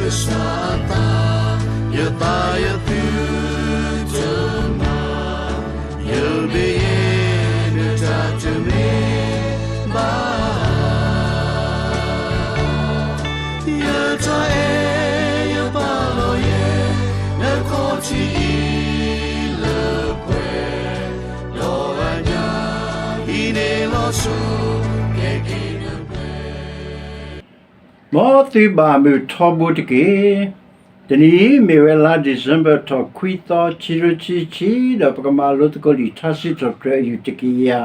ကစၢ်အသး, ယသးယသုတမၤ, ယမ့ၢ်ယဲ နတၢ်တမ့ၢ်ဘၣ် ယတၢ်အဲၣ်ယပာ်လီၤယဲ နခီၣ်ထံးအံၤလၢပှဲၤ, ဒီးအညၣ်အံၤန့ၣ်လီၤဆီ ကဲက့ၤလၢပှဲၤ မ်သုဘၣ်မုာ်ထီဘိတက့ၢ်. တနံၤအံၤမ့ၢ်ဝဲလါ December ထီၣ်ခွံသီ ခံကထိခံဆံခံ, ဒီးပကမၤလိသကိးလံာ်ထါစံးထီၣ်ပတြၢၤအယူၢ်တကယၤ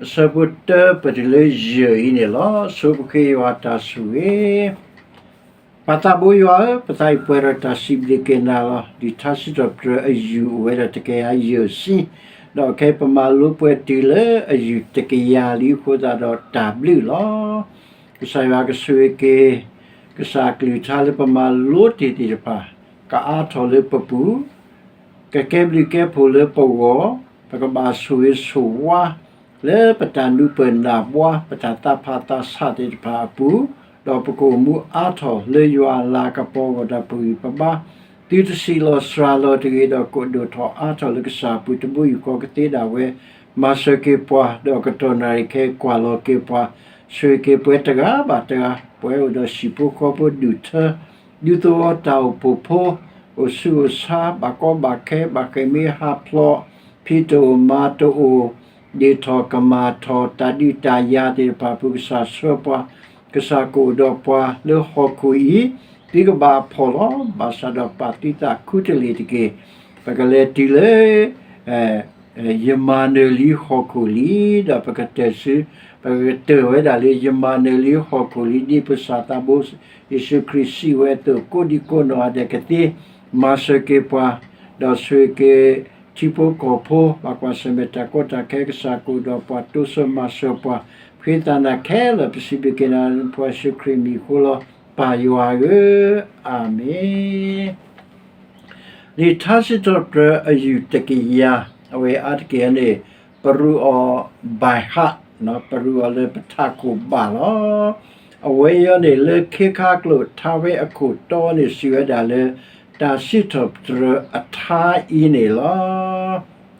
အဆၢဖိတၢ ပတုၤလၢယဲၢ်အံၤန့ၣ်လီၤ. ဆိပဃ့ယွၤတၢ်ဆိၣ်ဂ့ၤ ပၢ်သးဘိယွၤဧၢ, ပသးအံၤပှဲၤဒီးတၢ်စံးဘျုးက့ၤနၤလီၤ. လံာ်ထါစံးထီၣ်ပတြၢၤအယူၢ်အိၣ်ဝဲဒၣ်တကယၤယဲၢ်ဆံ, ဒီးခဲအံၤပမၤလိပှဲၤတုၤလၢအယူၢ်တကယၤလံအဃိသတးဒီးတၢ်ဘျုးလီၤ. ကစၢ်ယွၤကဆိၣ်ဂ့ၤက့ၤ ကစၢ်အကလုၢ်ကထါလၢပမၤလိတ့ၢ်သ့ၣ်တဖၣ် ကအါထီၣ်လၢပပူၤ ကကဲဘျုးကဲဖှိၣ်လၢပဂီၢ်, ပကဘၣ်ဆိၣ်ဂ့ၤဆိၣ်ဝါ လၢပတၢ်နူပၢၢ်နၢ်ဘှါ ပတၢ်သးဖးသးဆးသ့ၣ်တဖၣ်အပူၤ, ဒီးပကအိၣ်မူအါထီၣ်လၢယွၤအလၤကပီၤအဂီၢ် ဒီးပဂံၢ်ပဘါ သုတဆံးလီၤစှၤလီၤတဂ့ၤဒီး ကဒိၣ်ထီၣ်အါထီၣ်လၢကစၢ်အပူၤ တဘိယူၢ်ဃီကသ့ဒၣ်ဝဲ, မၤစၢၤက့ၤပှၤ ဒီးကတီၢ်နၣ်ရံၣ်ခဲအံၤကွၢ်လီၤက့ၤပှၤ, ဆိၣ်ဂ့ၤက့ၤပှၤတဂၤဘၣ်တဂၤ, ပှၤအိၣ်ဒီးဟံၣ်ဖိဃီဖိဒူၣ်ထၢ ဒူသဝီတၢ်အိၣ်ဖှိၣ်ဖိ, အိၣ်ဆူးအိၣ်ဆါ ဘၣ်ကီဘၣ်ခဲ ဘၣ်ဃ့ၢ်မှံဟးဖျိး, ဖံးတအိၣ်မၤတအိၣ်, ဒ့ၣ်ထီၣ်ကမၣ်ထီၣ် တၢ်ဒုးတၢ်ယၤသ့ၣ်တဖၣ်အပူၤ ကစၢ်ဆှၢပှၤ, ကစၢ်ကအိၣ်ဒီးပှၤလၢဟီၣ်ခိၣ်အံၤ, သုကဘၣ်ဖှီၣ်လီၤ. ဘၣ်ဆၣ်ဒီးပာ်သုသးခူတလ့ၢ်တက့ၢ်. ပကလဲၤတုၤလၢ ယမၤနၢၤလံဟီၣ်ခိၣ်လံ, ဒီးပကတၢၢ်ဆူ, ပကတၢၢ်ဝဲဒၣ်လၢယမၤနၢၤလံဟီၣ်ခိၣ်လံ ဒ်ပကစၢ်သးဘိယ့ၣ်ၡူးခရံာ်စံးဝဲအသိး ကိးဒံကိးနီၢ်ဂၤဒဲးကသ့, မၤစၢၤက့ၤပှၤ, ဒီးဆိၣ်ဂ့ၤက့ၤ ထံဖိကီၢ်ဖိ ဘၣ်ကွၢ်ဆၢၣ်မဲာ်တၢ်ကီတၢ်ခဲ ကစၢ်ကအိၣ်ဒီးပှၤ တိစၢၤမၤစၢၤပှၤ, ဃ့သးနာ်ခဲလၢာ် ပစံးဘျုးက့ၤနၤ ပှၤယ့ၣ်ၡူးခရံာ်မံၤအဃိလီၤ. ပၢ်ယွၤဧၢ, အၤမ့ၣ်. လံာ်ထါစံးထီၣ်ပတြၢၤအယူၢ်တကယၤ, အဝဲအါတက့ၢ်န့ၣ် ပရူးအီၤ by heart, ပရူးအီၤလၢပထးခိၣ်ဘၣ်လီၤ. အဝဲအံၤန့ၣ် လၢခ့ခါကျိာ် ထါဝဲအခိၣ်တီန့ၣ် စံးဝဲဒၣ်လၢ တၢ်စံးထီၣ်ပတြၢၤအထါအံၤန့ၣ်လီ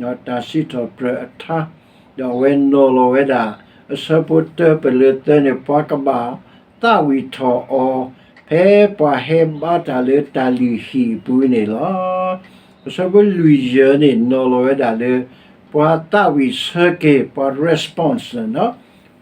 ၤ. တၢ်စံးထီၣ်ပတြၢၤအထါ, ဒီးအဝဲနီၤလီၤဝဲဒၣ် အဆၢဖိတၢပလၢသၢန့ၣ် ပှၤကဘၣ်သးဝံၣ်ထီၣ်အီၤ ဖဲပှၤဟဲဘါတၢ်လၢတၢ်လုၢ်ဟံၣ်အပူၤန့ၣ်လီၤ. အဆၢဖိလွံၢ်ယဲၢ်န့ၣ် နီၤလီၤဝဲဒၣ်လၢ ပှၤသးဝံၣ်ဆၢက့ၤ ပှၤ response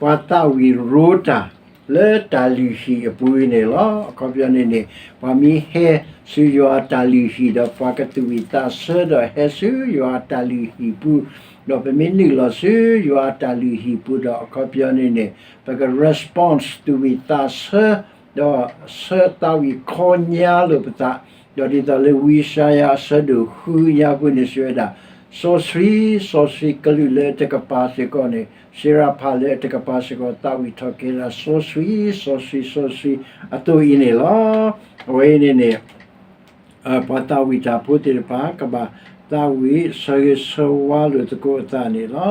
ပှၤသးဝံၣ်ရိတၢ် လၢတၢ်လုၢ်ဟံၣ်အပူၤန့ၣ်လီၤ. အခီပညီန့ၣ်န့ၣ် ပှၤမ့ၢ်ဟဲဆူယွၤအတၢ်လုၢ်ဟံၣ်ဒီး ပှၤကသူၣ်ဝံၣ်သးဆၢဒီးဟဲဆူယွၤအတၢ်လုၢ်ဟံၣ်ပူၤ, ဒီးပမ့ၢ်နုာ်လီၤဆူယွၤအတၢ်လုၢ်ဟံၣ်ပူၤဒီး အခီပညီန့ၣ်န့ၣ် ပက response သူၣ်ဝံၣ်သးဆၢ ဒီးဆၢသးဝံၣ်ခီညါလိာ်ပသး, ဒီးဒ်သိးလၢဝံယၡါယၤအဆၢဒိၣ်ဃုညါပူၤန့ၣ် စံးဝဲဒၣ်, စီဆှံ, စီဆှံကလုာ်လၢအတကပၤစ့ၢ်ကီးန့ၣ်, စ့ရဖးလၢအတကပၤစ့ၢ်ကီး သးဝံၣ်ထီၣ်က့ၤဒၣ် စီဆှံ, စီဆှံ, စီဆှံ, အသိးအံၤန့ၣ်လီၤ. အဝဲအံၤန့ၣ်န့ၣ် ပှၤသးဝံၣ်တၢ်ဖိသ့ၣ်တဖၣ် ကဘၣ်သးဝံၣ်ဆၢဂ့ၤဆၢဝါလိာ်သကိးအသးန့ၣ်လီၤ.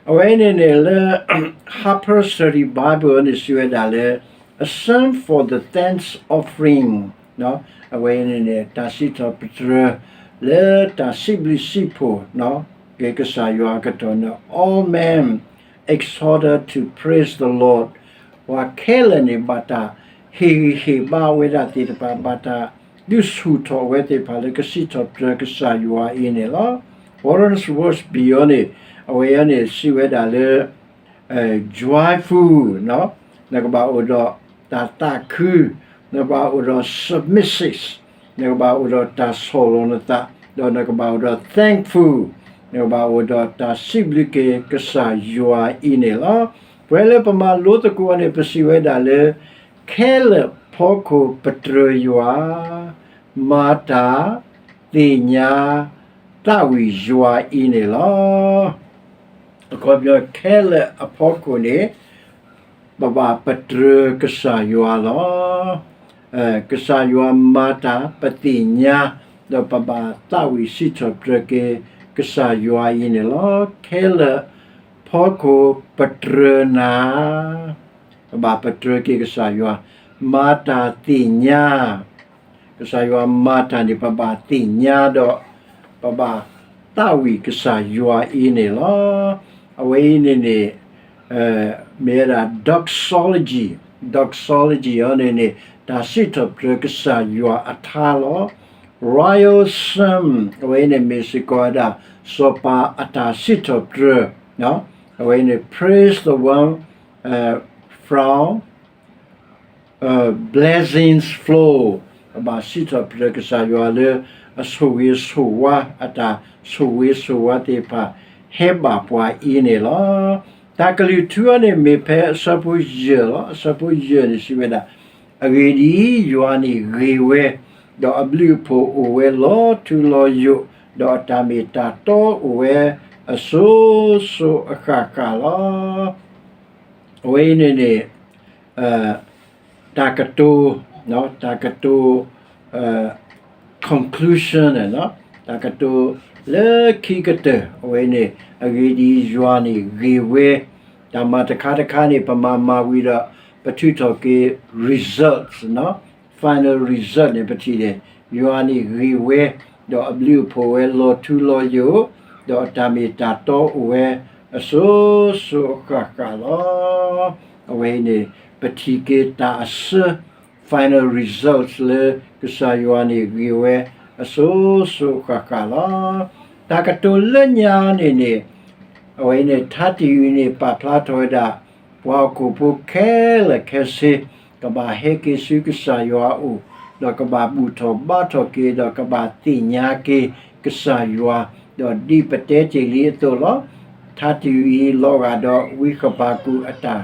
အဝဲအံၤန့ၣ်န့ၣ်လၢ Harper's Study Bible န့ၣ် စံးဝဲဒၣ်လၢ a psalm for the thanks offering အဝဲအံၤန့ၣ်န့ၣ် တၢ်စံးထီၣ်ပတြၢၤ လၢတၢ်စံးဘျုးစံးဖှိၣ် က့ၤကစၢ်ယွၤအကတီၢ်န့ၣ် all men exhorted to praise the Lord ပှၤခဲလၢာ်န့ၣ် ဘၣ်တၢ်ဟ့ၣ်ဂံၢ်ဟ့ၣ်ဘါဝဲဒၣ်သ့ၣ်တဖၣ် ဘၣ်တၢ်ဒုးဆူၣ်ထီၣ်ဝဲသ့ၣ်တဖၣ်လၢကစံးထီၣ်ပတြၢၤကစၢ်ယွၤအံၤန့ၣ်လီၤ. Warren Wiersbe အံၤန့ၣ် အဝဲအံၤန့ၣ် စံးဝဲဒၣ်လၢ joyful နကဘၣ်အိၣ်ဒီးတၢ်သးခု, နကဘၣ်အိၣ်ဒီး submissive, နကဘၣ်အိၣ်ဒီးတၢ်ဆီၣ်လီၤနသး, ဒီးနကဘၣ်အိၣ်ဒီး thankful, နကဘၣ်အိၣ်ဒီးတၢ်စံးဘျုးက့ၤကစၢ်ယွၤအံၤန့ၣ်လီၤ. ပဝဲလၢပမၤလိသကိးအီၤန့ၣ် ပစံးဝဲဒၣ်လၢ ခဲလၢာ်ဖီခိၣ်ပတြၢၤယွၤ, မၤတၢ်, သ့ၣ်ညါ, သးဝံၣ်ယွၤအံၤန့ၣ်လီၤ. အခီပညီခဲလၢာ်အဖီခိၣ်န့ၣ် ပဘၣ်ပတြၢၤကစၢ်ယွၤလီၤ. ကစၢ်ယွၤမၤတၢ်ပသ့ၣ်ညါ, ဒီးပဘၣ်သးဝံၣ်စံးထီၣ်ပတြၢၤက့ၤကစၢ်ယွၤအံၤန့ၣ်လီၤ. ခဲလၢာ်ဖီခိၣ်ပတြၢၤနၤ, ပဘၣ်ပတြၢၤက့ၤကစၢ်ယွၤ, မၤတၢ်သ့ၣ်ညါ, ကစၢ်ယွၤမၤတၢ်န့ၣ် ပဘၣ်သ့ၣ်ညါဒီး ပဘၣ်သးဝံၣ်ကစၢ်ယွၤအံၤန့ၣ်လီၤ. အဝဲအံၤန့ၣ်န့ၣ် မ့ၢ်ဝဲဒၣ် doxology, doxology အီၤန့ၣ်န့ၣ် တၢ်စံးထီၣ်ပတြၢၤကစၢ်ယွၤအထါလီၤ. Royal Psalm အဝဲအံၤန့ၣ်မ့ၢ်စ့ၢ်ကီးဝဲဒၣ် စီၤပၤအတၢ်စံးထီၣ်ပတြၢၤ, အဝဲအံၤန့ၣ် praise the one from blessings flow, ပဘၣ်စံးထီၣ်ပတြၢၤကစၢ်ယွၤလၢ အဆိၣ်ဂ့ၤဆိၣ်ဝါ, အတၢ်ဆိၣ်ဂ့ၤဆိၣ်ဝါသ့ၣ်တဖၣ် ဟဲဘၣ်ပှၤအံၤန့ၣ်လီၤ. တၢ်ကလုၢ်ထူအီၤန့ၣ်မ့ၢ်ဖဲအဆၢဖိယဲၢ်လီၤ. အဆၢဖိယဲၢ်န့ၣ်စံးဝဲဒၣ်, အဂ့ၢ်ဒ်အံၤ, ယွၤန့ၣ်ဂ့ၤဝဲ, ဒီးအဘျုးအဖှိၣ်အိၣ်ဝဲလီၤထူလီၤယိာ်, ဒီးအတၢ်မ့ၢ်တၢ်တီအိၣ်ဝဲအစိၤစိၤအဃၣ်ဃၣ်လီၤ. အဝဲအံၤန့ၣ်န့ၣ် တၢ်ကတိၤ, တၢ်ကတိၤ conclusion န့ၣ်, တၢ်ကတိၤလၢခံကတၢၢ် အဝဲန့ၣ် အဂ့ၢ်ဒ်အံၤ ယွၤန့ၣ်ဂ့ၤဝဲ, တၢ်မၤတခါတခါန့ၣ် ပမၤမၤဝံၤဒီး ပထုးထီၣ်က့ၤ results, final result န့ၣ် ပထံၣ်န့ၣ် ယွၤန့ၣ်ဂ့ၤဝဲ, ဒီးအဘျုးအဖှိၣ်ဝဲလီၤထူလီၤယိာ်, ဒီးအတၢ်မ့ၢ်တၢ်တီအိၣ်ဝဲအစိၤစိၤအဃၣ်ဃၣ်လီၤ. အဝဲအံၤန့ၣ် ပထံၣ်က့ၤတၢ်အဆၢ final results လၢကစၢ်ယွၤန့ၣ်ဂ့ၤဝဲအစိၤစိၤအဃၣ်ဃၣ်လီၤ. တၢ်ကတိၤလၢညါန့ၣ်န့ၣ် အဝဲအံၤန့ၣ် ထါတယုၢ်အံၤန့ၣ် ပာ်ဖျါထီၣ်ဝဲဒၣ် ပှၤဟီၣ်ခိၣ်ဖိခဲလၢာ်ခဲဆ့ ကဘၣ်ဟဲက့ၤဆူကစၢ်ယွၤအအိၣ်, ဒီးကဘၣ်ဘူၣ်ထီၣ်ဘါထီၣ်က့ၤ, ဒီးကဘၣ်သ့ၣ်ညါက့ၤကစၢ်ယွၤ, ဒီးဒ်ပတဲတ့ၢ်လံအသိးလီၤ. ထါတယုၢ်အံၤ လီၤဂာ်ဒီးဝံဃဘးကူာ်အတၢ်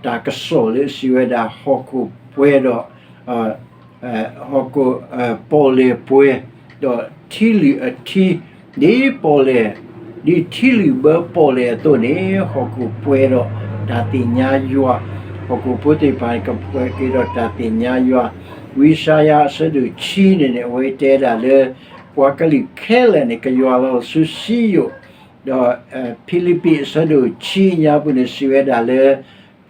တၢ်ကစီၣ်လၢအစံးဝဲဒၣ် ဟီၣ်ခိၣ်ပှဲၤဒီး ဟီၣ်ခိၣ် ပီၣ်လဲၣ်ပှဲၤ, ဒီးထံလုၢ်အထံ, ဒ်ပီၣ်လဲၣ်, ဒ်ထံလုၢ်ဘၢပီၣ်လဲၣ်အသိးန့ၣ် ဟီၣ်ခိၣ်ပှဲၤဒီးတၢ်သ့ၣ်ညါယွၤ, ဟီၣ်ခိၣ်ဖိသ့ၣ်တဖၣ်န့ၣ် ကပှဲၤက့ၤဒီးတၢ်သ့ၣ်ညါယွၤ. ဝံယၡါယၤအဆၢဒိၣ်ခံန့ၣ်န့ၣ် အဝဲတဲဒၣ်လၢ ပှၤကလုာ်ခဲလၢာ်န့ၣ် ကယွၤလီၤဆူစံယိၣ်, ဒီးဖံလံးပံးအဆၢဒိၣ်ခံညါပူၤန့ၣ် စံးဝဲဒၣ်လၢ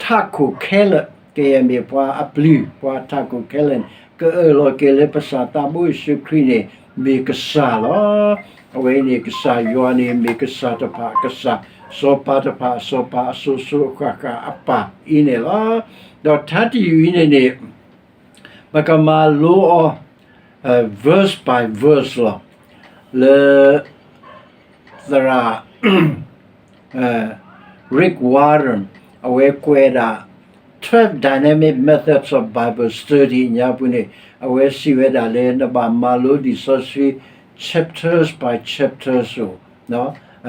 ထးခိၣ်ခဲလၢာ် ကယဲၢ်မ့ၢ်ပှၤအပျုၢ်, ပှၤထးခိၣ်ခဲလၢာ်န့ၣ် ကအၢၣ်လီၤက့ၤလၢပကစၢ်သးဘိယ့ၣ်ၡူးခရံာ်န့ၣ် မ့ၢ်ကစၢ်လီၤ. အဝဲအံၤန့ၣ် ကစၢ်ယွၤန့ၣ် မ့ၢ်ကစၢ်တဖၣ်အကစၢ်, စီၤပၤတဖၣ်အစီၤပၤ အစိၤစိၤအဃၣ်ဃၣ်အပၢ်အံၤန့ၣ်လီၤ. ဒီးထါတယုၢ်အံၤန့ၣ်န့ၣ် ပကမၤလိအီၤ verse by verse လီၤ. လၢ သရၣ် Rick Warren အဝဲကွဲးဒၣ် twelve dynamic methods of Bible study ညါပူၤန့ၣ် အဝဲစံးဝဲဒၣ်လၢ နဘၣ်မၤလိလံာ်စီဆှံ chapters by chapters အိၣ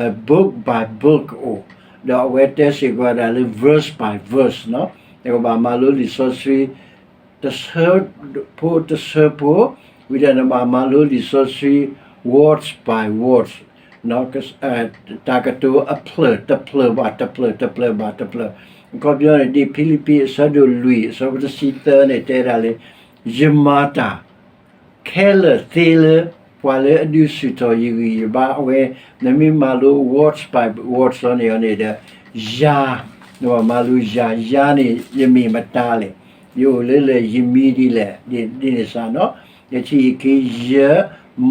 ်, book by book အိၣ်, ဒီးအဝဲတဲစ့ၢ်ကီးဝဲဒၣ်လၢ verse by verse န့ၣ်, နကဘၣ်မၤလိလံာ်စီဆှံ တဆၢဖိတဆၢဖိ, ဝံၤဒီးနဘၣ်မၤလိလံာ်စီဆှံ words by words, တၢ်ကတိၤအဖျၢၣ်တဖျၢၣ်ဘၣ်တဖျၢၣ် တဖျၢၣ်ဘၣ်တဖျၢၣ်. အခီပညီန့ၣ် ဒ်ဖံလံးပံးအဆၢဒိၣ်လွံၢ် အဆၢဖိတဆံသၢန့ၣ် တဲဒၣ်လၢ ယမၤတၢ် ခဲလၢာ်သ့လၢ ပှၤလၢအဒုးဆူၣ်ထီၣ်ယဂံၢ်ယဘါအဝဲ, နမ့ၢ်မၤလိ words by words လီၤန့ၣ်အီၤန့ၣ်ဒီး ယၤ, နဘၣ်မၤလိယၤ, ယၤန့ၣ် ယမ့ၢ်မတၤလဲၣ်, ယအိၣ်လၢလဲၣ်, ယမံၤဒ်လဲၣ်, ဒ်န့ၣ်စ့ၢ်န့ၣ်, ယထံၣ်ယခံ ယ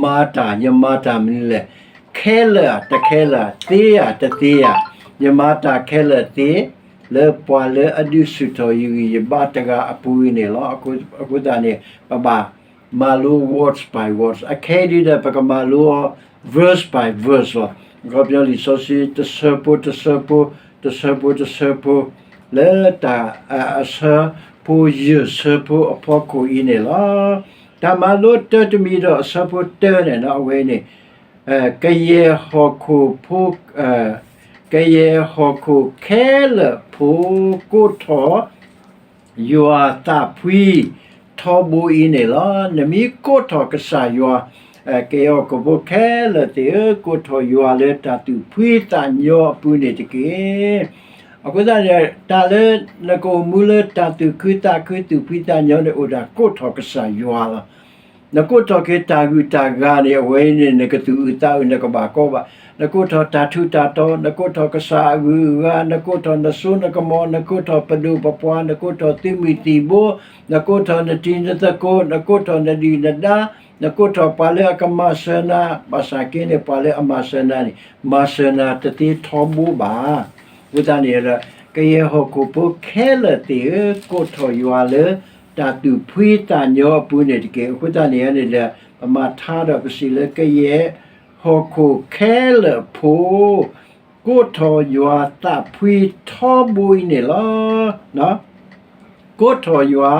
မၤတၢ်, ယမၤတၢ်မနုၤလဲၣ်, ခဲလၢာ်ဧါ တခဲလၢာ်, သ့ဧါ တသ့ဧါ, ယမၤတၢ်ခဲလၢာ်သ့ လၢပှၤလၢအဒုးဆူၣ်ထီၣ်ယဂံၢ်ယဘါတဂၤအပူၤအံၤန့ၣ်လီၤ. အဃိသတးန့ၣ် ပဘၣ်မၤလိ words by words, အခဲအံၤဒ်ဒီး ပကမၤလိအီၤ verse by verse လီၤ. အခီပညီလံာ်စီဆှံ တဆၢဖိတဆၢဖိ, တဆၢဖိတဆၢဖိ, လၢတၢ် အဆၢဖိယဲၢ်ဆၢဖိအဖီခိၣ်အံၤန့ၣ်လီၤ. တၢ်မၤလိတၢတမံၤဒီးအဆၢဖိတၢန့ၣ် အဝဲန့ၣ် ကယဲၢ်ဟီၣ်ခိၣ်ဖိ ကယဲၢ်ဟီၣ်ခိၣ်ခဲလၢာ်ဖိ ကိးထီၣ် ယွၤသးဖှံထီဘိအံၤန့ၣ်လီၤ. နမ့ၢ်ကိးထီၣ်ကစၢ်ယွၤ, ကယဲၢ်ဟီၣ်ခိၣ်ဖိခဲလၢာ်သ့ၣ်ဧၢ, ကိးထီၣ်ယွၤလၢတၢ်သူၣ်ဖှံသးညီအပူၤန့ၣ်တက့ၢ်. အဃိသတးန့ၣ် တၢ်လၢနကအိၣ်မူလၢတၢ်သူၣ်ခုသးခု သူၣ်ဖှံသးညီန့ၣ် အိၣ်ဒၣ်ကိးထီၣ်ကစၢ်ယွၤလီၤ. နကိးထီၣ်က့ၤတၢ်ဂုၤတၢ်ဂၤန့ၣ် အဝဲအံၤန့ၣ် နကသူၣ်အုးသးအုး နကဘၣ်ကီဘၣ်. နကိးထီၣ်တၢ်ထူးတၢ်တီၤ, နကိးထီၣ်ကစၢ်အဂုၤအဂၤ, နကိးထီၣ်နစိနကမီၤ, နကိးထီၣ်ပဒိၣ်ပပှၢ်, နကိးထီၣ်သုးမုၢ်သံၣ်ဘိ, နကိးထီၣ်နတံၤနသကိး, နကိးထီၣ်နဒုၣ်နဒါ, နကိးထီၣ်ပှၤလၢအကမၤစၢၤနၤ, ဘၣ်ဆၣ်က့န့ၣ် ပှၤလၢအမၤစၢၤနၤန့ၣ် မၤစၢၤနၤတသ့ထီဘိဘၣ်. အဃိသတးန့ၣ်ဒီး ကယဲၢ်ဟီၣ်ခိၣ်ဖိခဲလၢာ်သ့ၣ်ဧၢ, ကိးထီၣ်ယွၤလၢတၢ်သူၣ်ဖှံသးညီအပူၤန့ၣ်တက့ၢ်. အဃိသတးန့ၣ်န့ၣ်ဒီး ပမၤထါဒီးပစံးလၢကယဲၢ်ဟီၣ်ခိၣ်ခဲလၢာ်ဖိ ကိးထီၣ်ယွၤသးဖှံထီဘိအံၤန့ၣ်လီၤ. ကိးထီၣ်ယွၤ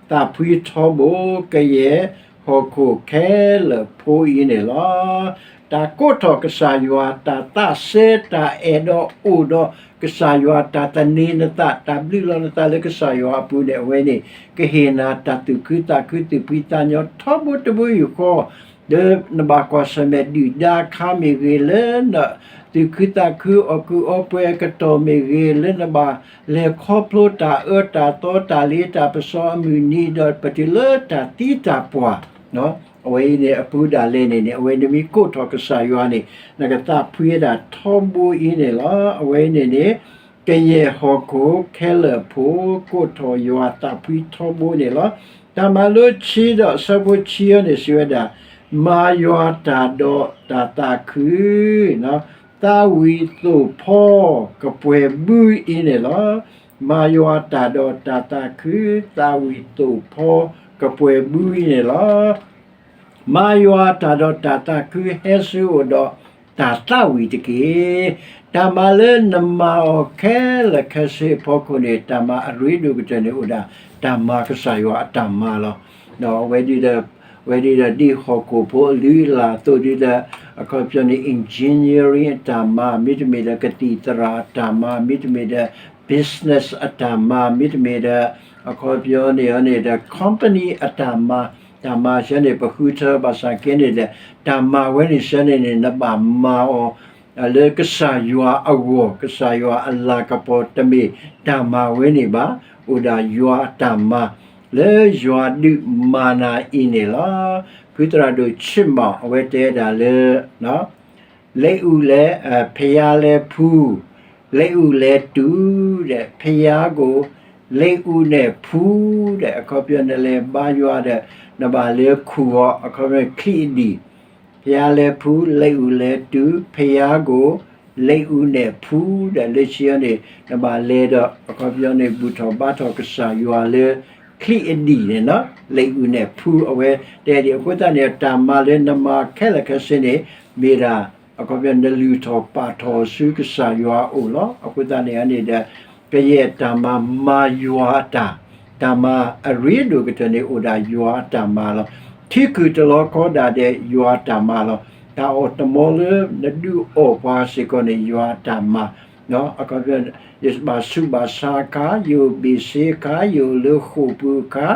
သးဖှံထီဘိ ကယဲၢ်ဟီၣ်ခိၣ်ခဲလၢာ်ဖိအံၤန့ၣ်လီၤ. တၢ်ကိးထီၣ်ကစၢ်ယွၤ တၢ်သးစဲ တၢ်အဲၣ်ဒိးအိၣ်ဒီးကစၢ်ယွၤ တၢ်သန့ၤနသး တၢ်ဘျုးလီၤနသးလၢကစၢ်ယွၤအပူၤန့ၣ် အဝဲန့ၣ် ကဟ့ၣ်နၤတၢ်သူၣ်ခုသးခု သူၣ်ဖှံသးညီထီဘိတဘိယူၢ်ဃီ လၢနဘၣ်ကွၢ်ဆၢၣ်မဲာ်ဒုၣ်ဒါအခါမ့ၢ်ဂ့ၤ, လၢနသူၣ်ခုသးခုအီၣ်ကုၢ်အီပှဲၤအကတီၢ်မ့ၢ်ဂ့ၤ, လၢနဘၣ်လဲၤခီဖျိတၢ်အၢတၢ်သီ တၢ်လ့တၢ်ပစီအမုၢ်နံၤ ဒီးပတုၤလၢတၢ်သံတၢ်ပှၢ်, အဝဲအံၤန့ၣ် အပူၤဒၣ်လဲာ်န့ၣ်န့ၣ် အဝဲနမ့ၢ်ကိးထီၣ်ကစၢ်ယွၤန့ၣ် နကသးဖှံဒၣ်ထီဘိအံၤန့ၣ်လီၤ. အဝဲအံၤန့ၣ်န့ၣ် ကယဲၢ်ဟီၣ်ခိၣ်ခဲလၢာ်ဖိ ကိးထီၣ်ယွၤသးဖှံထီဘိန့ၣ်လီၤ. တၢ်မၤလိဆံဒီးအဆၢဖိဆံအံၤန့ၣ် စံးဝဲဒၣ်, မၤယွၤတၢ်ဒီးတၢ်သးခု သးဝံၣ်သိၣ်ဖီကပှဲၤဘုအံၤန့ၣ်လီၤ. မၤယွၤတၢ်ဒီးတၢ်သးခု သးဝံၣ်သိၣ်ဖီကပှဲၤဘုအံၤန့ၣ်လီၤ. မၤယွၤတၢ်ဒီးတၢ်သးခု ဟဲဆူအိၣ်ဒီးတၢ်သးဝံၣ်တက့ၢ်. တၢ်မၤလၢနမၤအီၤခဲလၢာ်ခဲဆ့အဖီခိၣ်န့ၣ် တၢ်မၤအရ့ဒိၣ်ကတၢၢ်န့ၣ်အိၣ်ဒၣ် တၢ်မၤကစၢ်ယွၤအတၢ်မၤလီၤ. အဝဲဒ်ဒီး အဝဲဒ်ဒီးဒ်ဟီၣ်ခိၣ်ဖိအလုၢ်အလၢ်အသိးဒ်ဒီး အခီပညီန့ၣ် engineering အတၢ်မၤ, မ့တမ့ၢ်ဒီးကသံၣ်သရၣ်အတၢ်မၤ, မ့တမ့ၢ်ဒီး business အတၢ်မၤ, မ့တမ့ၢ်ဒီး အခီပညီန့ၣ်န့ၣ်ဒီး company အတၢ်မၤ, တၢ်မၤဆၢန့ၣ် ပဃုထၢဘၣ်ဆၣ်က့န့ၣ်ဒီး တၢ်မၤဝဲန့ၣ်ဆၢန့ၣ်န့ၣ် နဘၣ်မၤအီၤ လၢကစၢ်ယွၤအဂီၢ်, ကစၢ်ယွၤအလၤကပီၤ တမ့ၢ်တၢ်မၤဝဲန့ၣ်ဘၣ်. အိၣ်ဒၣ်ယွၤအတၢ်မၤ လၢယွၤဒုးမၤနၤအံၤန့ၣ်လီၤ. ဖုသရၣ်ဒိၣ်ဆံးမီၣ် အဝဲတဲဒၣ်လၢ လ့အူလဲ ဖယါလဲဖူ လ့အူလဲတူၢ်ဒီး ဖယါကိၣ် လ့အူနဲၣ်ဖူဒီး အခီပညီနလဲၤဘါယွၤဒီး နဘၣ်လဲၤခူၣ်အီၤ အခီပညီချံအဒံၣ်, ဖယါလဲဖူ လ့အူလဲတူၢ် ဖယါကိၣ် လ့အူနဲၣ်ဖူဒီး လၢခံန့ၣ် နဘၣ်လဲၤဒီး အခီပညီန့ၣ် ဘူၣ်ထီၣ်ဘါထီၣ်ကစၢ်ယွၤလၢ ချံအဒံၣ်န့ၣ်လီၤ. လ့အူနဲၣ်ဖူ အဝဲတဲဒ်အဃိသတးန့ၣ် တၢ်မၤလၢနမၤခဲလၢာ်ခဲဆ့န့ၣ် မ့ၢ်ဒၣ် အခီပညီနလုၢ်ထီၣ်ပာ်ထီၣ်ဆူကစၢ်ယွၤအအိၣ်လီၤ. အဃိသတးန့ၣ်န့ၣ်ဒီး ကယဲၢ်တၢ်မၤ မၤယွၤအတၢ်, တၢ်မၤအရ့ဒိၣ်ကတၢၢ်န့ၣ် အိၣ်ဒၣ်ယွၤအတၢ်မၤလီၤ. ထံခုၣ်တလီၤကီဒၣ်ဒဲး ယွၤအတၢ်မၤလီၤ. တၢ်အီၣ်တမီလၢနဒုးအီၣ်ပှၤစ့ၢ်ကီးန့ၣ် ယွၤအတၢ်မၤ အခီပညီ ယဘၣ်ဆူးဘၣ်ဆါအခါ, ယအိၣ်ဘ့ၣ်ဆ့အခါ, ယအိၣ်လၢဃိာ်ပူၤအခါ,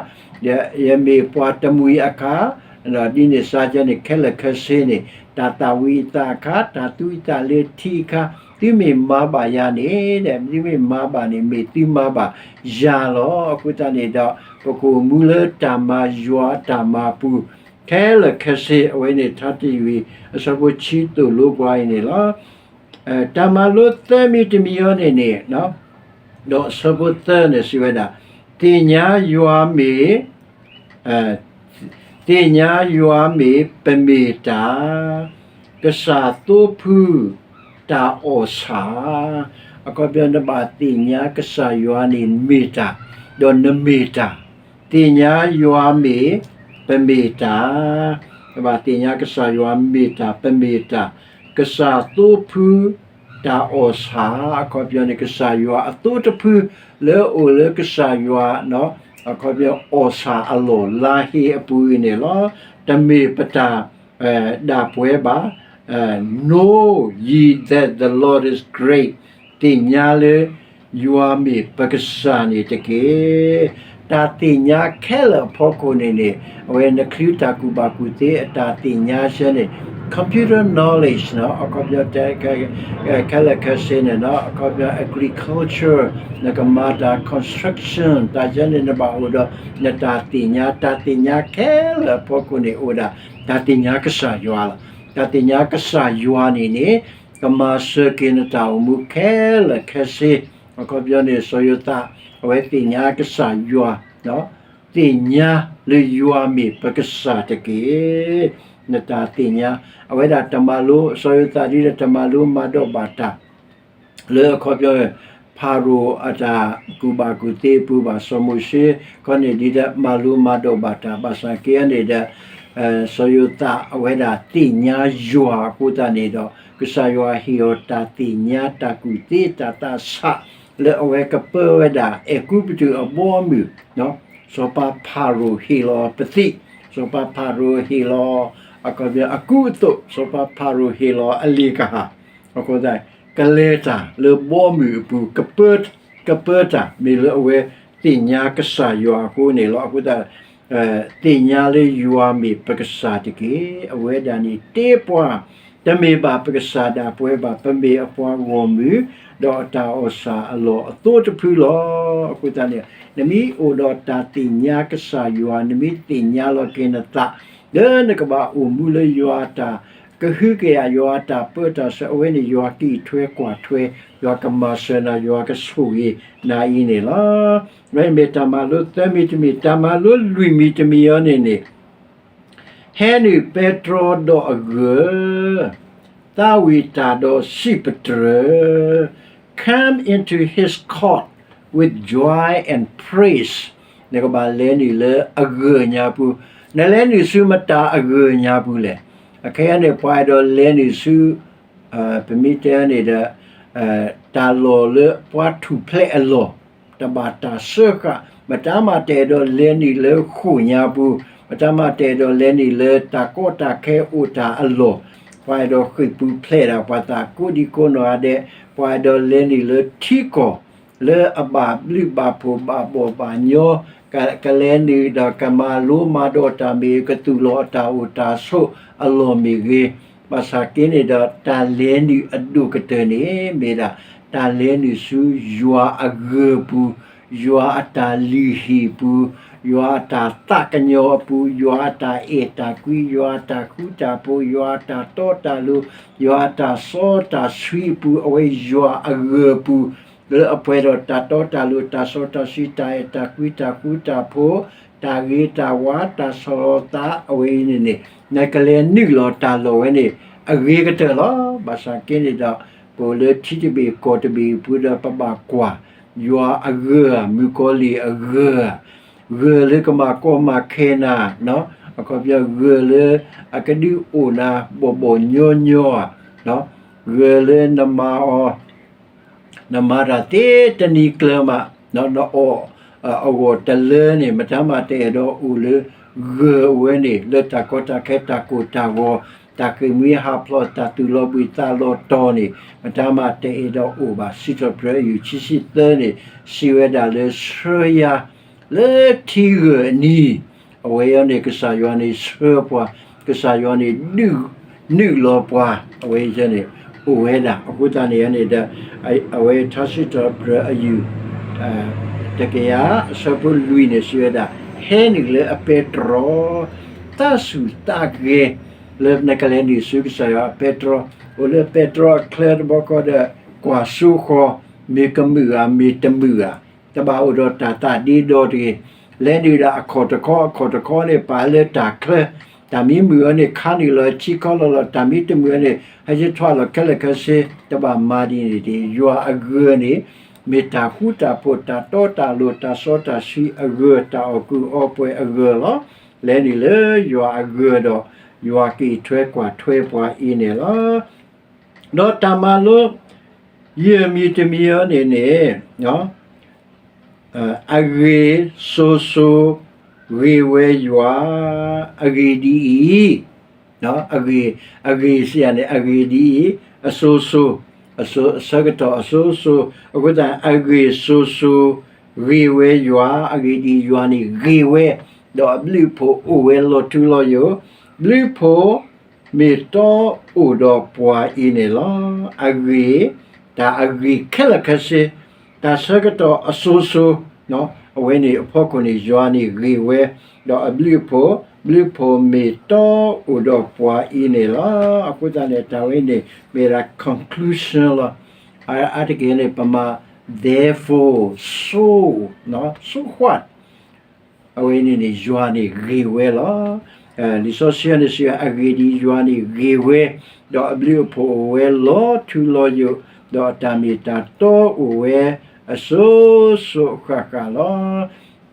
ယမ့ၢ်ပှၤတမှံၤအခါ, ဒ်န့ၣ်စ့ၢ်ကီးန့ၣ် ခဲလၢာ်ခဲဆ့န့ၣ် တၢ်သၣ်ဝံၤအသးအခါ, တၢ်သူအသးလၢထံအခါ, သုမ့ၢ်မၤဘၣ်ယၤန့ၣ်ဒီး သုမ့ၢ်မၤဘၣ်န့ၣ် မ့ၢ်သုမၤဘၣ်ယၤလီၤ. အဃိသတးန့ၣ်ဒီး ပကအိၣ်မူလၢတၢ်မၤယွၤအတၢ်မၤအပူၤ ခဲလၢာ်ခဲဆ့ အဝဲန့ၣ် ထါတယုၢ်အံၤ အဆၢဖိဆံသိၣ်လိပှၤအံၤန့ၣ်လီၤ. တၢ်မၤလိသၢမံၤတမံၤအံၤန့ၣ်န့ၣ် ဒီးအဆၢဖိသၢန့ၣ်စံးဝဲဒၣ်, သ့ၣ်ညါယွၤမ့ၢ် သ့ၣ်ညါယွၤမ့ၢ်ပမ့ၢ်တၢ်, ကစၢ်သိဖုတၢ်အီၣ်ဆၣ်, အခီပညီနဘၣ်သ့ၣ်ညါကစၢ်ယွၤန့ၣ်မ့ၢ်တၢ်, ဒီးနမ့ၢ်တၢ်, သ့ၣ်ညါယွၤမ့ၢ်ပမ့ၢ်တၢ်, နဘၣ်သ့ၣ်ညါကစၢ်ယွၤမ့ၢ်တၢ် ပမ့ၢ်တၢ်, ကစၢ်သိဖု တၢ်အီၣ်ဆၣ်, အခီပညီန့ၣ် ကစၢ်ယွၤအသိတဖု လၢအအိၣ်လၢကစၢ်ယွၤ အခီပညီအီၣ်ဆၣ်အလီၢ်လါဟ့အပူၤအံၤန့ၣ်လီၤ. တမ့ၢ်ပတၢ်ဒၣ်ပှဲၤဘၣ်. Know ye that the Lord is great, သ့ၣ်ညါလၢယွၤမ့ၢ်ပကစၢ်န့ၣ်တက့ၢ်. တၢ်သ့ၣ်ညါခဲလၢာ်အဖီခိၣ်န့ၣ်န့ၣ် အဝဲနချုးတၢ်ကူၣ်ဘၣ်ကူၣ်သ့အတၢ်သ့ၣ်ညါဆၢန့ၣ် computer knowledge နီၤ အခီပညီ ခဲလၢာ်ခဲဆ့န့ၣ်နီၤ အခီပညီ agriculture နကမၤတၢ် construction တၢ်ယဲန့ၣ် နဘၣ်အိၣ်ဒီး နတၢ်သ့ၣ်ညါ တၢ်သ့ၣ်ညါခဲလၢာ်အဖီခိၣ်န့ၣ် အိၣ်ဝဲဒၣ် တၢ်သ့ၣ်ညါကစၢ်ယွၤလီၤ. တၢ်သ့ၣ်ညါကစၢ်ယွၤန့ၣ်န့ၣ် ကမၤစၢၤက့ၤနတၢ်အိၣ်မူခဲလၢာ်ခဲဆ့ အခီပညီန့ၣ် စီၤယိၤသး အဝဲသ့ၣ်ညါကစၢ်ယွၤ သ့ၣ်ညါလၢယွၤမ့ၢ်ပကစၢ်တက့ၢ်. နတၢ်သ့ၣ်ညါ အဝဲဒၣ်တမၤလိ စီၤယိၤသးဒ်ဒီးတမၤလိမၤဒိးဘၣ်တၢ် လၢအခီပညီ ဖၤရိၤအတၢ်ကူၣ်ဘၣ်ကူၣ်သ့အပူၤဘၣ် စီၤမိၤၡ့ ခီန့ၣ်ဒ်ဒီးမၤလိမၤဒိးဘၣ်တၢ် ဘၣ်ဆၣ်က့န့ၣ်ဒီး စီၤယိၤသးအဝဲဒၣ်သ့ၣ်ညါယွၤအဃိသတးန့ၣ်ဒီး ကစၢ်ယွၤဟ့ၣ်အီၤတၢ်သ့ၣ်ညါတၢ်ကူၣ်သ့တၢ်သးဆး လၢအဝဲကပၢဝဲဒၣ်အဲၤကူပတူးအဘီအမုၢ် စီၤပၤဖၤရိၤဟ့ၣ်လီၤပသံး, စီၤပၤဖၤရိၤဟ့ၣ်လီၤ အခီပညီအကူအသိး, စီၤပၤဖၤရိၤဟ့ၣ်လီၤအလ့ၣ်ကဟၣ်, အဃိသတး ကလဲၤတၢ်လၢဘီမုၢ်အပူၤ ကပၢတၢ် မ့ၢ်လၢအဝဲသ့ၣ်ညါကစၢ်ယွၤအဃိန့ၣ်လီၤ. အဃိသတး သ့ၣ်ညါလၢယွၤမ့ၢ်ပကစၢ်တက့ၢ်. အဝဲဒၣ်န့ၣ်တ့ပှၤ တမ့ၢ်ဘၣ်ပကစၢ်ဒၣ်ပဝဲဘၣ် ပမ့ၢ်အပှၤဂီၢ်မုၢ် ဒီးအတၢ်အီၣ်ဆၣ်အလီၢ်အသိတဖုလီၤ. အဃိသတးန့ၣ် နမ့ၢ်အိၣ်ဒီးတၢ်သ့ၣ်ညါကစၢ်ယွၤ နမ့ၢ်သ့ၣ်ညါလီၤက့ၤနသး လၢနကဘၣ်အိၣ်မူလၢယွၤအတၢ်ကဟုကယာ် ယွၤအတၢ်ပၢတၢ်ဆှၢ အဝဲန့ၣ်ယွၤကံၣ်ထွဲကွၢ်ထွဲ ယွၤကမၤစၢၤနၤ ယွၤကဆိၣ်ဂ့ၤနၤအံၤန့ၣ်လီၤ. မ့မ့ၢ်တၢ်မၤလိသၢမံၤတမံၤ တၢ်မၤလိလွံၢ်မံၤတမံၤအံၤန့ၣ်န့ၣ် ဟဲနုာ်ပဲတြီဒီးအဂၢၢ်, သးဝံၣ်တၢ်ဒီးစံးပတြၢၤ, come into his court with joy and praise. နကဘၣ်လဲၤနုာ်လၢအဂၢၢ်ညါပူၤ, နလဲၤနုာ်ဆူမတၤအဂၢၢ်ညါပူၤလဲၣ်. အခဲအံၤန့ၣ် ပှၤအဲၣ်ဒိးလဲၤနုာ်ဆူ ပမ့ၢ်တဲန့ၣ်ဒီး တၢ်လီၢ်လၢပှၤထူၣ်ဖျဲးအလီၢ်, တဘၣ်တၢ်စၢဃာ်, မတၤမးတအဲၣ်ဒိးလဲၤနုာ်လၢဃိာ်ညါပူၤ, မတၤမးတအဲၣ်ဒိးလဲၤနုာ်လၢတၢ်ကီတၢ်ခဲအိၣ်တၢ်အလီၢ်, ပှၤအဲၣ်ဒိးဃ့ၢ်ပူၤဖျဲးဒၣ်ပှၤသးကိးဒံကိးနီၢ်ဂၤဒဲး, ပှၤအဲၣ်ဒိးလဲၤနုာ်လၢထံကီၢ် လၢအဘၣ်ဘျုးဘၣ်ဖှိၣ်ဘၣ်ဘီၣ်ဘၣ်ညီ, ကလဲၤနုာ်ဒီးကမၤလိမၤဒိးတၢ်မ့ၢ်ဂ့ၤ, ကသူၣ်လီၤအတၢ်အိၣ်တၢ်ဆိးအလီၢ်မ့ၢ်ဂ့ၤ, ဘၣ်ဆၣ်က့န့ၣ်ဒီး တၢ်လဲၤနုာ်အဒိၣ်ကတၢၢ်န့ၣ် မ့ၢ်ဒၣ် တၢ်လဲၤနုာ်ဆူယွၤအဂၢၢ်ပူၤ, ယွၤအတၢ်လုၢ်ဟံၣ်ပူၤ, ယွၤအတၢ်သးကညီၤအပူၤ, ယွၤအတၢ်အဲၣ်တၢ်ကွံ, ယွၤအတၢ်ဃူတၢ်ဖိး, ယွၤအတၢ်တီတၢ်လိၤ, ယွၤအတၢ်စီတၢ်ဆှံအပူၤ, အဝဲယွၤအဂၢၢ်ပူၤ လၢအပှဲၤဒီးတၢ်တီတၢ်လိၤ, တၢ်စီတၢ်ဆှံ, တၢ်အဲၣ်တၢ်ကွံ, တၢ်ဃူတၢ်ဖိး, တၢ်ဂ့ၤတၢ်ဝါ, တၢ်ဆီၣ်လီၤသး, အဝဲအံၤန့ၣ်န့ၣ် နကလဲၤနုာ်လီၤတၢ်လီၢ်ဝဲန့ၣ် အဂ့ၤကတၢၢ်လီၤ. ဘၣ်ဆၣ်က့န့ၣ်ဒီး ပအိၣ်လၢထံတဘ့ၣ်ကီၢ်တဘ့ၣ်အပူၤဒီး ပဘၣ်ကွၢ် ယွၤအဂၢၢ်ဧါ, မုၣ်ကီၤလံၢ်အဂၢၢ်ဧါ, ဂၢၢ်လၢကမၤကီမၤခဲနၤ, အခီပညီ ဂၢၢ်လၢအကဒုးအိၣ်နၤဘီၣ်ဘီၣ်ညီညီဧါ, ဂၢၢ်လၢနမၤအီၤ နမၤတၢ်သ့တနံၤကျၢၤမး, နအီၣ်အဂီၢ်တလၢန့ၣ် မတၤမးတအဲၣ်ဒိးအိၣ်လၢ ဂၢၢ်အဝဲန့ၣ် လၢတၢ်ကီတၢ်ခဲတၢ်ကိၢ်တၢ်ဂီၤ တၢ်ဃ့ၢ်မှံဟးဖျိး တၢ်သူၣ်လီၤဘှံးသးလီၤတီၤန့ၣ် မတၤမးတအဲၣ်ဒိးအိၣ်ဘၣ်. စံးထီၣ်ပတြၢၤအယုၢ်ခံဆံသၢန့ၣ် စံးဝဲဒၣ်လၢဆှၢယၤ လၢထံဂၢၢ်အနံၤ, အဝဲအံၤန့ၣ် ကစၢ်ယွၤန့ၣ်ဆှၢပှၤ, ကစၢ်ယွၤန့ၣ် နုာ်လီၤပှၤ, အဝဲအံၤန့ၣ် အိၣ်ဝဲဒၣ်. အဃိသတးန့ၣ်န့ၣ်ဒီး အဝဲထါစံးထီၣ်ပတြၢၤအယုၢ် တကယၤအဆၢဖိလွံၢ်န့ၣ် စံးဝဲဒၣ်, ဟဲနုာ်လၢအပဲတြီ သးစူၢ်သးဂဲၤ လၢနကလဲၤနုာ်ဆူကစၢ်ယွၤအပဲတြီ, အိၣ်လၢပဲတြီအချၢတဘျီဃီဒီး ကွၢ်စိဃီၤ မ့ၢ်ကမုာ်ဧါ မ့ၢ်တမုာ်ဧါ, တဘၣ်အိၣ်ဒီးတၢ်သးဒ့ဒီတဂ့ၤ, လဲၤနုာ်ဒၣ်အခီၣ်တခီ အခီၣ်တခီန့ၣ် ပာ်လၢတၢ်ချၢ, တၢ်မ့ၢ်မုာ်အီၤန့ၣ် ခါနုာ်လီၤထံခီလီၤလီၤ, တၢ်မ့ၢ်တမုာ်အီၤန့ၣ် ဟဲယထွဲလီၤခဲလၢာ်ခဲဆ့, တဘၣ်မၤဒ်န့ၣ်တဂ့ၤ. ယွၤအဂၢၢ်န့ၣ် မ့ၢ်တၢ်ဃူတၢ်ဖိး တၢ်တီတၢ်လိၤ တၢ်စီတၢ်ဆှံအဂၢၢ် တၢ်အီၣ်ကုာ်အီပှဲၤအဂၢၢ်လီၤ. လဲၤနုာ်လၢယွၤအဂၢၢ်ဒီး ယွၤက့ၤထွဲကွၢ်ထွဲပှၤအံၤန့ၣ်လီၤ. ဒီးတၢ်မၤလိ ယဲၢ်မံၤတမံၤအံၤန့ၣ်န့ၣ် အဂ့ၢ်စိၤစိၤ ဂ့ၤဝဲယွၤ, အဂ့ၢ်ဒ်အံၤ, အဂ့ၢ်, အဂ့ၢ်စံးယၤန့ၣ် အဂ့ၢ်ဒ်အံၤ, အစိၤစိၤ, အဆၢကတီၢ်အစိၤစိၤ, အဃိသတး အဂ့ၢ်စိၤစိၤ ဂ့ၤဝဲယွၤ, အဂ့ၢ်ဒ်အံၤ ယွၤန့ၣ်ဂ့ၤဝဲ, ဒီးအဘျုးအဖှိၣ်အိၣ်ဝဲလီၤထူလီၤယိာ်, ဘျုးဖှိၣ် မ့ၢ်တီအိၣ်ဒီးပှၤအံၤန့ၣ်လီၤ. အဂ့ၢ်, တၢ်အဂ့ၢ်ခဲလၢာ်ခဲဆ့, တၢ်ဆၢကတီၢ်အစိၤစိၤ, အဝဲန့ၣ်အဖီခိၣ်န့ၣ် ယွၤန့ၣ်ဂ့ၤဝဲ, ဒီးအဘျုးအဖှိၣ်, ဘျုးဖှိၣ်မ့ၢ်တီအိၣ်ဒီးပှၤအံၤန့ၣ်လီၤ. အဃိသတးန့ၣ် တၢ်ဝဲန့ၣ် မ့ၢ်ဒၣ် conclusion လီၤ. အါတက့ၢ်န့ၣ် ပမၤ therefore, so, so what အဝဲန့ၣ်န့ၣ် ယွၤန့ၣ်ဂ့ၤဝဲလီၤ. လံာ်စီဆှံန့ၣ်စံး အဂ့ၢ်ဒ်အံၤ, ယွၤန့ၣ်ဂ့ၤဝဲ, ဒီးအဘျုးအဖှိၣ်အိၣ်ဝဲလီၤထူလီၤယိာ်, ဒီးအတၢ်မ့ၢ်တၢ်တီအိၣ်ဝဲအစိၤစိၤအဃၣ်ဃၣ်လီၤ.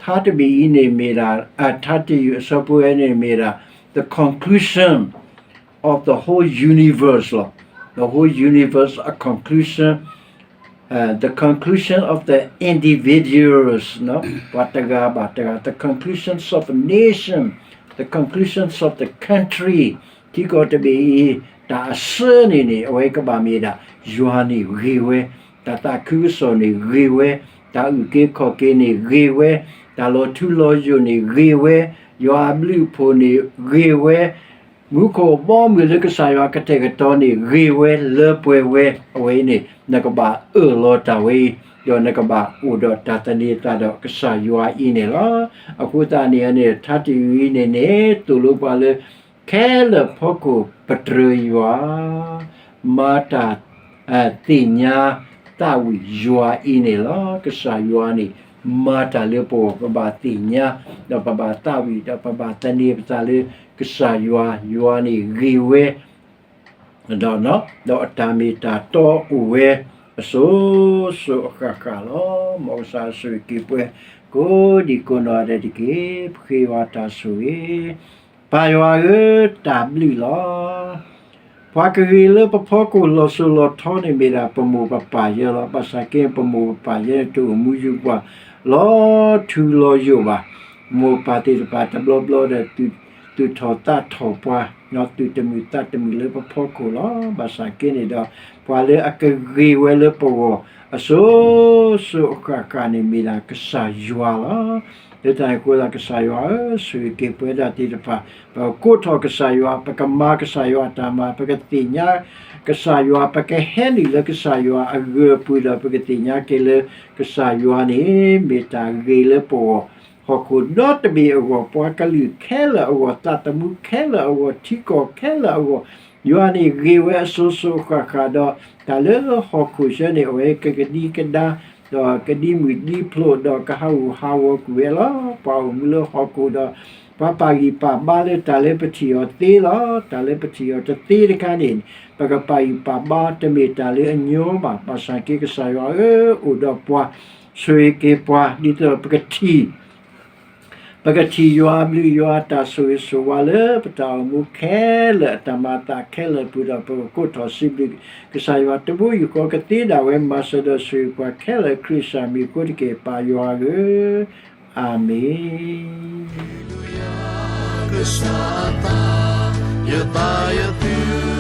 ထါတဘ့ၣ်အံၤန့ၣ်မ့ၢ်ဒၣ်, ထါတယုၢ်အဆၢဖိဝဲန့ၣ်မ့ၢ်ဒၣ် the conclusion of the whole universe လီၤ. The whole universe, a conclusion, the conclusion of the individuals, ပှၤတဂၤဘၣ်တဂၤ, the conclusions of a nation, the conclusions of the country, ထံကီၢ်တဘ့ၣ်အံၤ တၢ်အဆၢန့ၣ်န့ၣ် အဝဲကဘၣ်မ့ၢ်ဒၣ် ယွၤန့ၣ်ဂ့ၤဝဲ, တၢ်သးခုကစီၣ်န့ၣ်ဂ့ၤဝဲ, တၢ်အုၣ်က့ၤခီၣ်က့ၤန့ၣ်ဂ့ၤဝဲ, တၢ်လီၤထူလီၤယိာ်န့ၣ်ဂ့ၤဝဲ, ယွၤအဘျုးအဖှိၣ်န့ၣ်ဂ့ၤဝဲ, မူခိၣ်ဘီမုၢ်လၢကစၢ်ယွၤကတဲာ်ကတီၤန့ၣ် ဂ့ၤဝဲလၢပှဲၤဝဲ, အဝဲအံၤန့ၣ် နကဘၣ်အၢၣ်လီၤတၢ်ဝဲအံၤ, ဒီးနကဘၣ်အိၣ်ဒီးတၢ်သန့ၤသးဒီးကစၢ်ယွၤအံၤန့ၣ်လီၤ. အဃိသတးန့ၣ်န့ၣ် ထါတယုၢ်အံၤန့ၣ်န့ၣ် သိၣ်လိပှၤလၢ ခဲလၢာ်ဖီခိၣ်ပတြၢၤယွၤ မၤတၢ်သ့ၣ်ညါသးဝံၣ်ယွၤအံၤန့ၣ်လီၤ. ကစၢ်ယွၤန့ၣ် မၤတၢ်လၢပဂီၢ် ပဘၣ်သ့ၣ်ညါ, ဒီးပဘၣ်သးဝံၣ်, ဒီးပဘၣ်သန့ၤပသးလၢကစၢ်ယွၤ, ယွၤန့ၣ်ဂ့ၤဝဲ, ဒီး, ဒီးအတၢ်မ့ၢ်တၢ်တီအိၣ်ဝဲ အစိၤစိၤအဃၣ်ဃၣ်လီၤ. မ်ကစၢ်ဆိၣ်ဂ့ၤက့ၤပှၤ ကိးဒံကိးနီၢ်ဂၤဒဲးတက့ၢ်. ပဃ့ယွၤတၢ်ဆိၣ်ဂ့ၤ ပၢ်ယွၤဧၢ, တၢ်ဘျုးလီၤ. ပှၤကဂ့ၤလၢပဖီခိၣ်လီၤစိၤလီၤထီန့ၣ်မ့ၢ်ဒၣ်ပမိၢ်ပပၢ်ယဲလီၤ. ဘၣ်ဆၣ်က့ ပမိၢ်ပပၢ်ယဲန့ၣ် တအိၣ်မူယုာ်ပှၤလီၤထူလီၤယိာ်ဘၣ်. မိၢ်ပၢ်သ့ၣ်တဖၣ်တဘျီဘျီဒီး သူၣ်ထီၣ်သးထီၣ်ပှၤ, သူၣ်တမုာ်သးတမုာ်လၢပဖီခိၣ်လီၤ. ဘၣ်ဆၣ်က့န့ၣ်ဒီး ပှၤလၢအကဂ့ၤဝဲလၢပဂီၢ် အစိၤစိၤအဃၣ်ဃၣ်န့ၣ်မ့ၢ်ဒၣ်ကစၢ်ယွၤလီၤ. လၢတၢ်န့ၣ်အဃိသတး ကစၢ်ယွၤဧၢ, ဆိၣ်ဂ့ၤက့ၤပဝဲဒၣ်သ့ၣ်တဖၣ် ပကကိးထီၣ်ကစၢ်ယွၤ, ပကမၤကစၢ်ယွၤအတၢ်မၤ, ပကသ့ၣ်ညါကစၢ်ယွၤ, ပကဟဲနုာ်လၢကစၢ်ယွၤအဂၢၤအပူၤဒီး ပကသ့ၣ်ညါက့ၤလၢကစၢ်ယွၤန့ၣ် မ့ၢ်တၢ်ဂ့ၤလၢပဂီၢ်, ဟီၣ်ခိၣ်ဒီတဘ့ၣ်အဂီၢ်, ပှၤကလုာ်ခဲလၢာ်အဂီၢ်, သးသမူခဲလၢာ်အဂီၢ်, ထံကီၢ်ခဲလၢာ်အဂီၢ်, ယွၤန့ၣ်ဂ့ၤဝဲအစိၤစိၤအဃၣ်ဃၣ်ဒီး တၢ်လၢဟီၣ်ခိၣ်ဆၢန့ၣ် အဝဲကကဒံကဒါ ဒီးကဒံမုၢ်ဒံဖျိးဒီးကဟးဂူာ်ဟးဂီၤကွံာ်ဝဲလီၤ. ပှၤအိၣ်မူလၢဟီၣ်ခိၣ်ဒီး ပှၤပာ်ဂံၢ်ပာ်ဘါလၢတၢ်လၢပထံၣ်အီၤသ့လီၤ. တၢ်လၢပထံၣ်အီၤတသ့တခါန့ၣ် ပကပာ်ဂံၢ်ပာ်ဘါတမ့ၢ်တၢ်လၢအညီဘၣ်. ဘၣ်ဆၣ်က့ ကစၢ်ယွၤဧၢ, အိၣ်ဒီးပှၤ, ဆိၣ်ဂ့ၤက့ၤပှၤ ဒ်သိးပကထံၣ် ပကထံၣ်ယွၤအဘျုးယွၤအတၢ်ဆိၣ်ဂ့ၤဆိၣ်ဝါလၢပတၢ်အိၣ်မူခဲလၢာ် အတၢ်မၤအသးခဲလၢာ်အပူၤဒီး ပကကိးထီၣ်စံးဘျုးကစၢ်ယွၤတဘိယူၢ်ဃီ ကသ့ဒၣ်ဝဲမၤစၢၤဒီးဆိၣ်ဂ့ၤပှၤခဲလၢာ် ခရံာ်ကစၢ်မံၤအဃိတက့ၢ် ပၢ်ယွၤဧၢ, အၤမ့ၣ်. ကစၢ်အသး, ယသးယသူ